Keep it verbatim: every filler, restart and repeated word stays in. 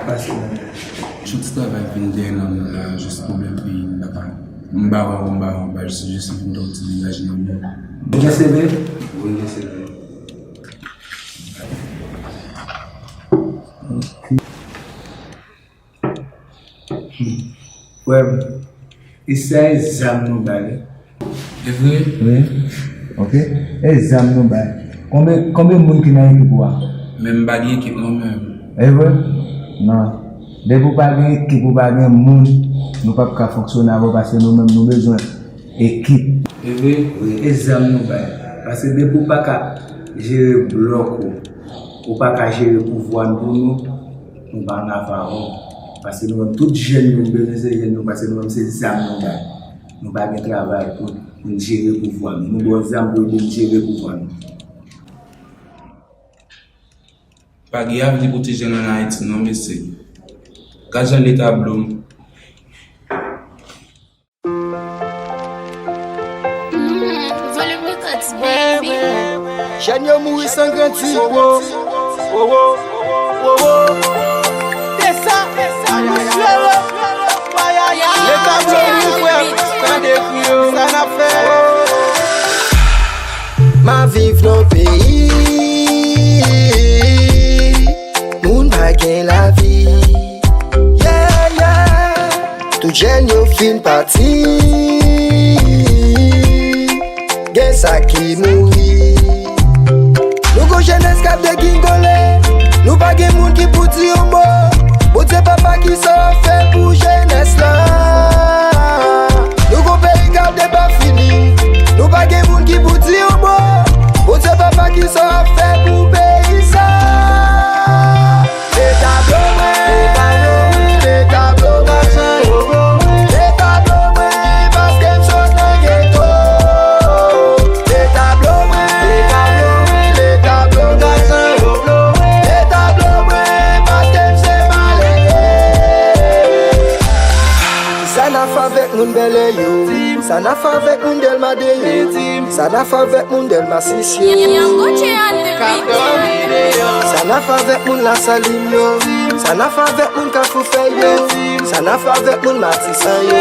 Pase nan men. Chou ti travay vin dèyè nan men la, jis pwoblèm peyi m, papa. M ba wè w, m ba wè w, m ba jis, jis vin dòm ti degaj nan men. Ou gen C V? Wi, m gen C V. Frè m, e sa e zam nou bay. E vre? Wi. Ok. E zam nou bay. Konbyen, konbyen moun ki nan ekip ou a? Men m pa gen ekip non menm. E vre? Non. Depi w pa gen ekip, ou pa gen moun, nou p ap ka fonksyone avè w paske nou menm nou bezwen ekip. E vre? Wi, e zam nou bay. Paske depi w pa ka jere blòk ou, ou pa ka jere pouvwa n pou nou, nou pa ann avè w. Paske nou menm, tout jèn nou, nou bezwen se jèn nou, paske nou menm se zam nou bay. Nou pa gen travay pou, pou n jere pouvwa nou. Nou ba w zam pou ede n jere pouvwa nou. Pa gen avni pou ti jèn ann Ayiti non, mesye. Gad jan leta blo m. Jèn yo mouri san grandi, wo, wo, wo, wo, wo. Se sa, se sa, leta blo nou, frè m, tande kri yo, sa n ap fè? M ap viv nan peyi moun pa gen lavi. Yeah, yeah. Tout jèn yo fin pati. Gen sa ki mouri. Nou gon jenès k ap degingole. Nou pa gen moun ki pou di yon mo. Bondye papa, kisa w ap fè pou jenès la? Nou gon peyi k ap depafini. Nou pa gen moun ki pou di yon mo. Bondye papa, kisa w ap fè pou peyi sa? Leta blo mwen, leta blo mwen, leta blo mwen, paske m sot nan geto. Leta blo mwen, leta blo mwen, leta blo mwen, leta blo mwen, paske m se malere. Sa n ap fè avèk moun Bèlè yo? Sa n ap fè avèk moun Dèlma de yo? Sa n ap fè avèk moun Dèlma sis yo? Sa n ap fè avèk moun Lasalin yo? Sa n ap fè avèk moun Kafou Fèy yo? Sa n ap fè avèk moun Matisan yo?